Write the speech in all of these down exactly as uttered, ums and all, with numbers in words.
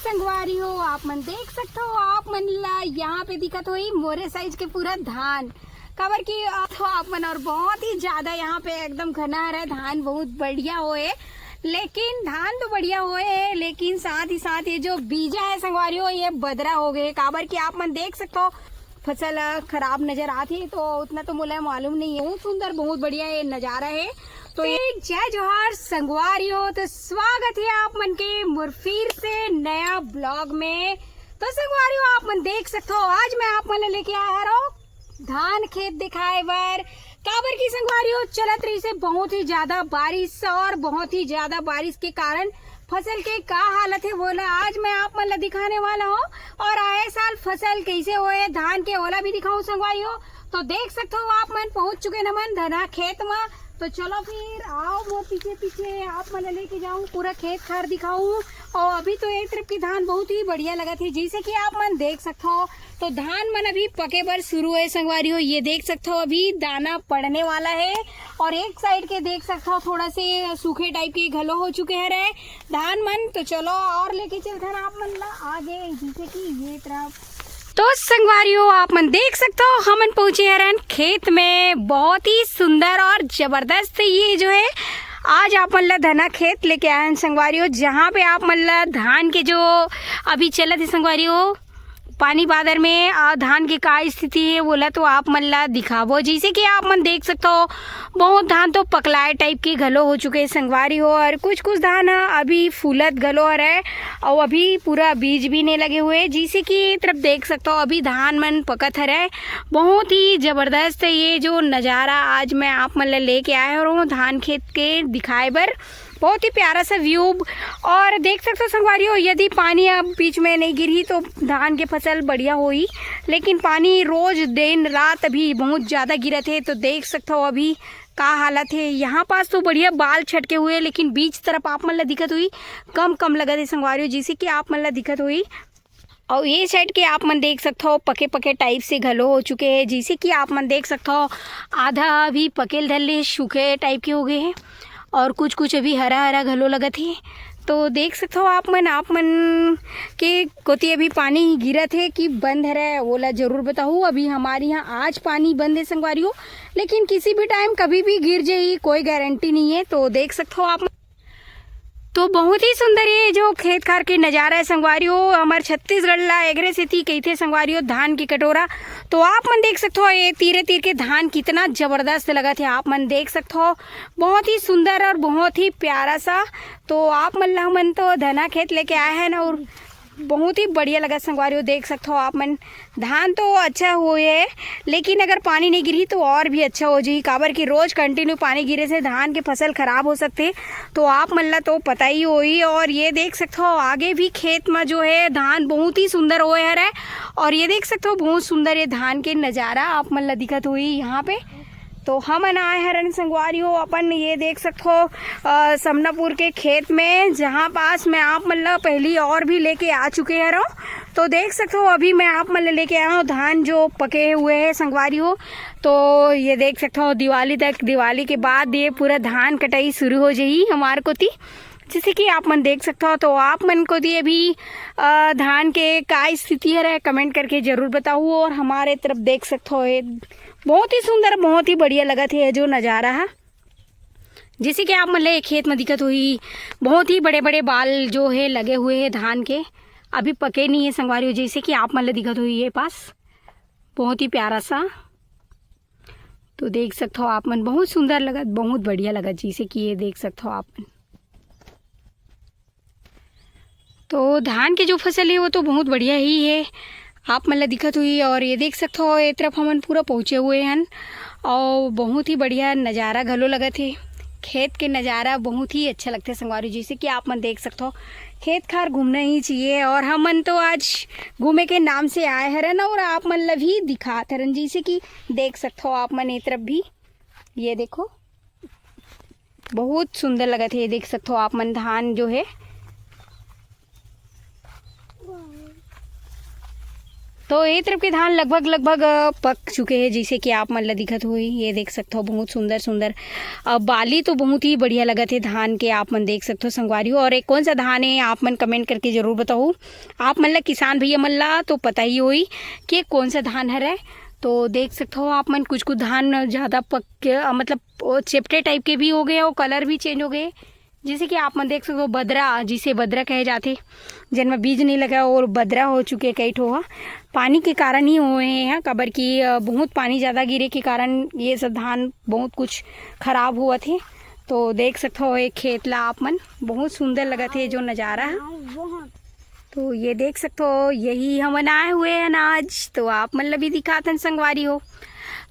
संगवारी हो, आप मन देख सकथो, आप मन ला यहाँ पे दिखत होही मोरे साइज के पूरा धान, काबर कि अ, तो आप मन और बहुत ही ज्यादा यहाँ पे एकदम घना हरा धान, बहुत बढ़िया होए। लेकिन धान तो बढ़िया होए है, लेकिन साथ ही साथ ये जो बीजा है संगवारी हो, ये बदरा हो गए, काबर कि आप मन देख सकथो फसल अ, खराब नजर आत हे, तो उतना तो मोला मालूम नहीं है। बहुत सुंदर, बहुत बढ़िया ये नजारा है। तो एक जय जोहार संगवारी हो, तो स्वागत है आप मन के मोर फिर से नया ब्लॉग में। तो संगवारी हो, आप मन देख सकथो, आज मैं आप मन ला लेके आया हरो धान खेत दिखाए बर, काबर की संगवारी हो, चलत रही से बहुत ही ज्यादा बारिश और बहुत ही ज्यादा बारिश के कारण फसल के का हालत है, वो ला आज मैं आप मन ला दिखाने वाला हूँ। और आए साल फसल कैसे होए धान के, ओला भी दिखाऊं संगवारी हो। तो देख सकते हो, आप मन पहुंच चुके न मन धना खेत में। तो चलो फिर आओ मोर पीछे पीछे, आप मन ला लेके जाऊं, पूरा खेत खार दिखाऊं। और अभी तो एक तरफ की धान बहुत ही बढ़िया लगत है, जैसे कि आप मन देख सकते हो। तो धान मन अभी पके बर शुरू है संगवारी हो, ये देख सकते हो अभी दाना पड़ने वाला है। और एक साइड के देख सकते हो थोड़ा से सूखे टाइप के घलो हो चुके हैं रे धान मन। तो चलो और लेके चलथन आप मन ला आगे, जैसे कि ये तरफ। तो संगवारी हो, आप मन देख सकते हो, हमन पहुंचे हरन खेत में। बहुत ही सुंदर और जबरदस्त ये जो है, आज आप मन ला धना खेत लेके आए हैं संगवारी हो, जहाँ पे आप मन ला धान के जो अभी चलत है संगवारी हो, पानी बादर में आ, धान के का स्थिति है, बोला तो आप मन ला दिखाबो। जैसे कि आप मन देख सकते हो, बहुत धान तो पकलाए टाइप के घलो हो चुके हैं संगवारी हो, और कुछ कुछ धान ह अभी फूलत घलो हरय, और अभी पूरा बीज भी नहीं लगे हुए। जैसे कि ये तरफ देख सकते हो, अभी धान मन पकत हरय। बहुत ही जबरदस्त ये जो नज़ारा आज मैं आप मन ला लेके आए हूँ धान खेत के दिखाए बर। बहुत ही प्यारा सा व्यू। और देख सकते हो संगवारी हो, यदि पानी अब बीच में नहीं गिरही तो धान के फसल बढ़िया होही, लेकिन पानी रोज दिन रात अभी बहुत ज़्यादा गिरत है। तो देख सकते हो अभी का हालत है। यहाँ पास तो बढ़िया बाल छटके हुए, लेकिन बीच तरफ आप मन ला दिखत हुई कम कम लगत है संगवारी हो, जैसे कि आप मन ला दिखत हुई। और ये साइड के आप मन देख सकते हो पके पके टाइप से घलो हो चुके हैं, जैसे कि आप मन देख सकते हो आधा अभी पकेल धर ले सूखे टाइप के हो गए हैं, और कुछ कुछ अभी हरा हरा घलो लगत है। तो देख सकते हो आप मन, आप मन के कोती अभी पानी गिरत है कि बंद हरय, ओला जरूर बताहू। अभी हमारे यहाँ आज पानी बंद है संगवारी हो, लेकिन किसी भी टाइम कभी भी गिर जाई, कोई गारंटी नहीं है। तो देख सकते हो आप। तो बहुत ही सुंदर ये जो खेत खार के नजारा है संगवारी हो, हमार छत्तीसगढ़ ला एगरे सेती कहिथे संगवारी हो धान की कटोरा। तो आप मन देख सकते हो ये तीरे तीर के धान कितना जबरदस्त लगत है, आप मन देख सकते हो, बहुत ही सुंदर और बहुत ही प्यारा सा। तो आप मन ला हमन तो धना खेत लेके आए हैं ना, और बहुत ही बढ़िया लगा संगवारी हो, देख सकते हो आप मन। धान तो अच्छा हुए है, लेकिन अगर पानी नहीं गिरही तो और भी अच्छा हो जाही, काबर कि रोज कंटिन्यू पानी गिरे से धान के फसल खराब हो सकते। तो आप मन ला तो पता ही होही। और ये देख सकते हो आगे भी खेत में जो है धान बहुत ही सुंदर होए हरय, और ये देख सकते हो बहुत सुंदर ये धान के नजारा आप मन ला दिखत होही यहाँ पे। तो हमन आए हरन संगवारी हो अपन, ये देख सकते हो अ, समनापुर के खेत में, जहाँ पास मैं आप मन ला पहली और भी लेके आ चुके हरव। तो देख सकते हो अभी मैं आप मन ला लेके आया हूँ धान जो पके हुए हैं संगवारी हो। तो ये देख सकते हो दिवाली तक, दिवाली के बाद ये पूरा धान कटाई शुरू हो जाही हमार कोती, जैसे कि आप मन देख सकते हो। तो आप मन कोती अभी अ, धान के का स्थिति हरय, कमेंट करके जरूर बताओ। और हमारे तरफ देख सकते हो ये बहुत ही सुंदर, बहुत ही बढ़िया लगत है ये जो नजारा है। जैसे कि आप मन ले खेत में दिखत हुई बहुत ही बड़े बड़े बाल जो है लगे हुए हैं धान के, अभी पके नहीं है संगवारी हो, जैसे कि आप मन ले दिखत हुई ये पास बहुत ही प्यारा सा। तो देख सकते हो आप मन, बहुत सुंदर लगत, बहुत बढ़िया लगत, जैसे कि ये देख सकते हो आप मन। तो धान के जो फसल है वो तो बहुत बढ़िया ही है, आप मन ला दिखत हुई। और ये देख सकते हो ये तरफ हमन पूरा पहुँचे हुए हन, और बहुत ही बढ़िया नज़ारा घलो लगत है। खेत के नज़ारा बहुत ही अच्छा लगता है संगवारी, जैसे कि आप मन देख सकते हो खेत खार घूमना ही चाहिए। और हमन तो आज घूमे के नाम से आए हरन और आप मन ला भी दिखात हरन, जैसे कि देख सकते हो आप मन ये तरफ भी, ये देखो बहुत सुंदर लगत है। ये देख सकते हो आप मन धान जो है तो ये तरफ के धान लगभग, लगभग, अ, पक चुके हैं, जैसे कि आप मन ला दिखत होही। ये देख सकत हो, बहुत सुंदर, सुंदर, अ, बाली तो बहुत ही बढ़िया लगत हे धान के, आप मन देख सकत हो संगवारी हो। और एक कौन सा धान है, आप मन comment करके जरूर बताओ। आप मन ला, किसान भैया मन ला तो पता ही होही कि कौन सा धान हरे। तो देख सकत हो आप मन, कुछ, कुछ धान ज़्यादा पक के, अ, मतलब, वो चेपटे type के भी हो गए और colour भी change हो गए। जैसे कि आप मन देख सकते हो, बदरा, जिसे बदरा कहे जाथे, जेन में बीज नहीं लगा, और बदरा हो चुके कई ठो ह। पानी के कारण ही हुए हैं, काबर कि, अ, बहुत पानी ज़्यादा गिरे के कारण ये सब धान बहुत कुछ खराब हुआ थे। तो देख सकते हो, एक खेत ला आप मन, बहुत सुंदर लगत हे जो नज़ारा है। तो ये देख सकते हो, यही हमन आए हुए हैं आज, तो आप मन ला भी दिखातन संगवारी हो।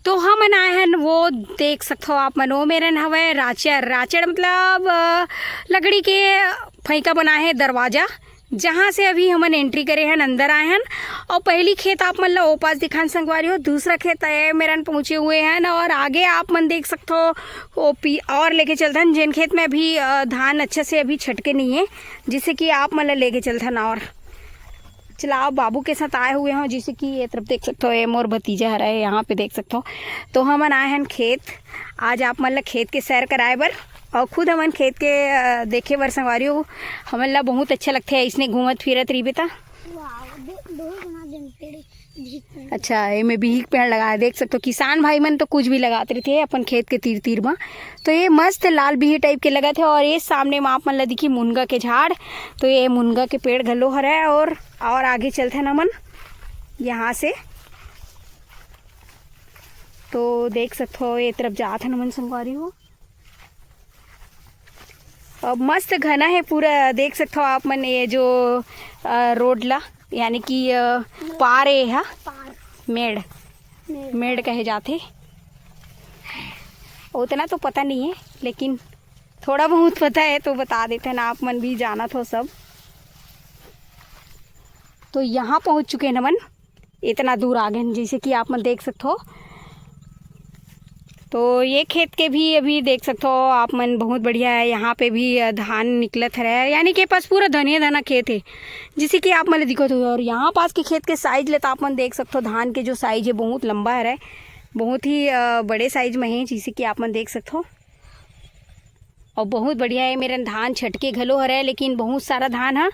तो हमन आए हन, वो देख सकत हो आप मन, वो मेरन हवय राचर। राचर मतलब, अ, लकड़ी के फैंका बनाए हे दरवाजा, जहाँ से अभी हमन entry करे हन, अंदर आए हन। और पहली खेत आप मन ला ओ पास दिखान संगवारी हो, दूसरा खेत ए मेरन पहुँचे हुए हन। और आगे आप मन देख सकत हो, वो पी-, और लेके चलथन, जेन खेत में अभी, अ, धान अच्छा से अभी छटके नहीं है, जिसे कि आप मन ला लेके चलथन। और चलाओ, बाबू के साथ आए हुए हो, जैसे कि ये तरफ देख सकते हो, ये मोर भतीजा हरा है, यहाँ पे देख सकते हो। तो हमन आए हन खेत, आज आप मन ला खेत के सैर कराए बर, और खुद हमन खेत के, अ, देखे बर संगवारी हो। हमन ला बहुत अच्छा लगथे, इसने घूमत फिरत रहिबे त। अच्छा, एमे बिही के पेड़ लगाए, देख सकते हो, किसान भाई मन तो कुछ भी लगात रहिथे अपन खेत के तीर तीर म। तो ये मस्त लाल बिही type के लगत हे, और ये सामने म आप मन ला दिखी मुनगा के झाड़। तो ये मुनगा के पेड़ घलो हरे, और, और आगे चलथे हमन यहाँ से। तो देख सकते हो, ये तरफ जात हन हमन संगवारी हो। अब मस्त घना है पूरा, देख सकते हो आप मन, ये जो, अ, road ला, यानी कि, अ, पार ए हा, मेड़, मेड़ कहे जाथे। उतना तो पता नहीं है, लेकिन थोड़ा बहुत पता है, तो बता देते हैं ना, आप मन भी जानत हो सब। तो यहाँ पहुँच चुके हैं हमन, इतना दूर आ गए हैं, जैसे कि आप मन देख सकते हो। तो ये खेत के भी अभी देख सकते हो आप मन, बहुत बढ़िया है। यहाँ पे भी, अ, धान निकलत हरे, यानी कि पास पूरा धनिया धना खेत है, जैसे कि आप मन दिखत हो। और यहाँ पास के खेत के size ले तो आप मन देख सकते हो, धान के जो size है बहुत लंबा हरे, बहुत ही, अ, बड़े size में है, जैसे कि आप मन देख सकते हो। और बहुत बढ़िया है, मेरन धान छटके घलो हरे, लेकिन बहुत सारा धान ह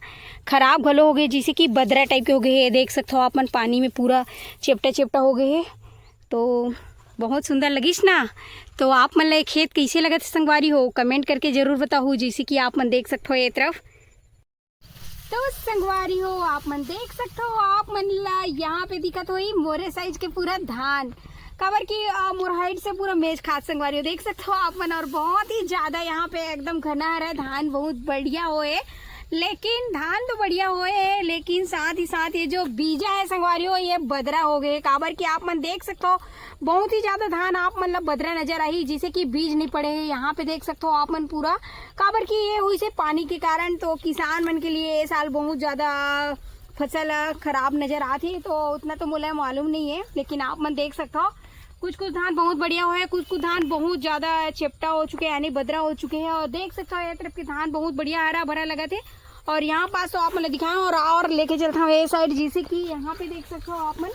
खराब घलो हो गए, जैसे कि बदरा type के हो गए हे। देख सकते हो आप मन, पानी में पूरा चेपटा चेपटा हो गए हे। तो बहुत सुंदर लगिस ना। तो आप मन ला ये खेत कैसे लगत हे संगवारी हो, comment करके जरूर बताहू। जैसे कि आप मन देख सकते हो ये तरफ, तो संगवारी हो, आप मन देख सकते हो, आप मन ला यहाँ पे दिखत होही मोरे size के पूरा धान, काबर कि, अ, मोर height से पूरा match खात संगवारी हो, देख सकते हो आप मन। और बहुत ही ज्यादा यहाँ पे एकदम घना हरा धान, बहुत बढ़िया होए। लेकिन धान तो बढ़िया होए है, लेकिन साथ ही साथ ये जो बीजा है संगवारी हो, ये बदरा हो गए, काबर कि आप मन देख सकते हो, बहुत ही ज्यादा धान आप मन ला बदरा नजर आही, जिसे कि बीज नहीं पड़े है। यहाँ पे देख सकते हो आप मन पूरा, काबर कि ये हुई से पानी के कारण, तो किसान मन के लिए ये साल बहुत ज्यादा फसल खराब नजर आत हे, तो उतना तो मोला मालूम नहीं है, लेकिन आप मन देख सकते हो कुछ कुछ धान बहुत बढ़िया होए, कुछ कुछ धान बहुत ज्यादा चेपटा हो चुके हैं, यानी बदरा हो चुके हैं। और देख सकते हो ये तरफ के धान बहुत बढ़िया हरा भरा लगत हे। और यहाँ पास तो आप मन ला दिखाए और, और लेके चलता हूँ ये side, जैसे कि यहाँ पे देख सकते हो आप मन,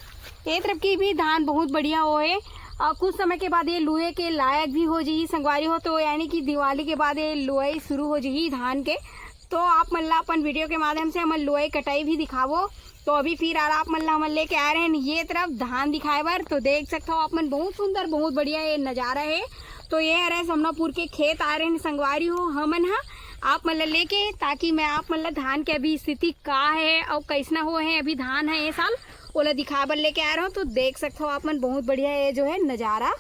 ये तरफ की भी धान बहुत बढ़िया होए। और कुछ समय के बाद ये लुए के लायक भी हो जाही संगवारी हो, तो यानी कि दिवाली के बाद ये लुआई शुरू हो जाही धान के। तो आप मन ला अपन video के माध्यम से हमन लुआई कटाई भी दिखाबो। तो अभी फिलहाल आप मन ला हमन लेके आए रहेन ये तरफ धान दिखाए बर। तो देख सकते हो आप मन, बहुत सुंदर, बहुत बढ़िया ये नजारा है। तो ये हरे समनापुर के खेत आए रहेन संगवारी हो हमन हा आप मन ला लेके, ताकि मैं आप मन ला धान के अभी स्थिति का है और कैसना हो है अभी धान है ये साल, ओला दिखाए बर लेके आए रहो। तो देख सकते हो आप मन, बहुत बढ़िया ये जो है नजारा।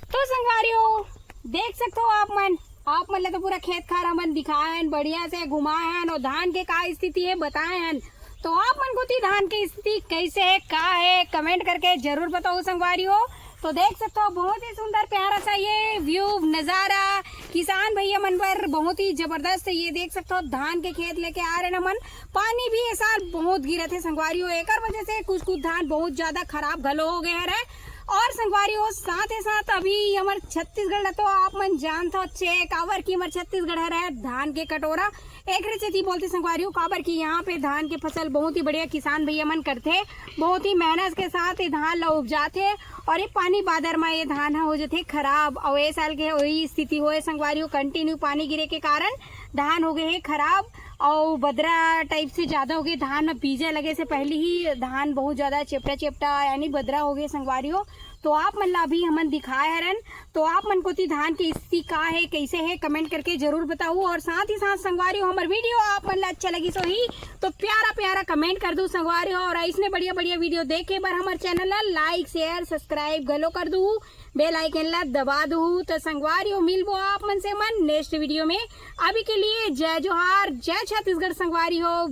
तो संगवारी हो, देख सकते हो आप मन, आप मन ला तो पूरा खेत खार हमन दिखाए हन, बढ़िया से घुमाए हन और धान के का स्थिति है बताए हन। तो आप मन कोती धान के स्थिति कैसे है, का है, comment करके जरूर बताओ संगवारी हो। तो देख सकते हो, बहुत ही सुंदर प्यारा सा ये व्यू नजारा किसान भैया मन बर बहुत ही जबरदस्त। ये देख सकते हो, धान के खेत लेके आ रहे ना मन। पानी भी ये साल बहुत गिरत हे संगवारी हो, एकर वजह से कुछ कुछ धान बहुत ज्यादा खराब घलो हो गए हरे। और संगवारी हो, साथ ही साथ अभी हमर छत्तीसगढ़ ला तो आप मन जानत हो अच्छे, काबर कि हमर छत्तीसगढ़ हरे धान के कटोरा। एकरे सेती बोलथे संगवारी हो, काबर कि यहाँ पे धान के फसल बहुत ही बढ़िया किसान भैया मन करथे, बहुत ही मेहनत के साथ ये धान ला उपजाथे। और ये पानी बादर में ये धान ह हो जथे खराब। और ये साल के वही स्थिति होए संगवारी हो, कंटिन्यू पानी गिरे के कारण धान हो गए हे खराब। और बदरा टाइप से ज्यादा हो गए, धान में बीजा लगे से पहले ही धान बहुत ज्यादा चेपटा चेपटा यानी बदरा हो गए संगवारी हो। तो आप मन ला अभी हमन दिखाए हरन, तो आप मन कोती धान के स्थिति का है, कैसे है, कमेंट करके जरूर बताऊ। और साथ ही साथ संगवारी हो, हमर वीडियो आप मन ला अच्छा लगी सोही तो प्यारा प्यारा कमेंट कर दू संगवारी हो। और ऐसने बढ़िया बढ़िया वीडियो देखे बर हमर चैनल ला लाइक शेयर सब्सक्राइब घलो कर दू, बेल आइकन ला दबा दू। तो संगवारी हो, मिलबो आप मन से मन नेक्स्ट वीडियो में। अभी के लिए जय जोहार, जय छत्तीसगढ़ संगवारी हो।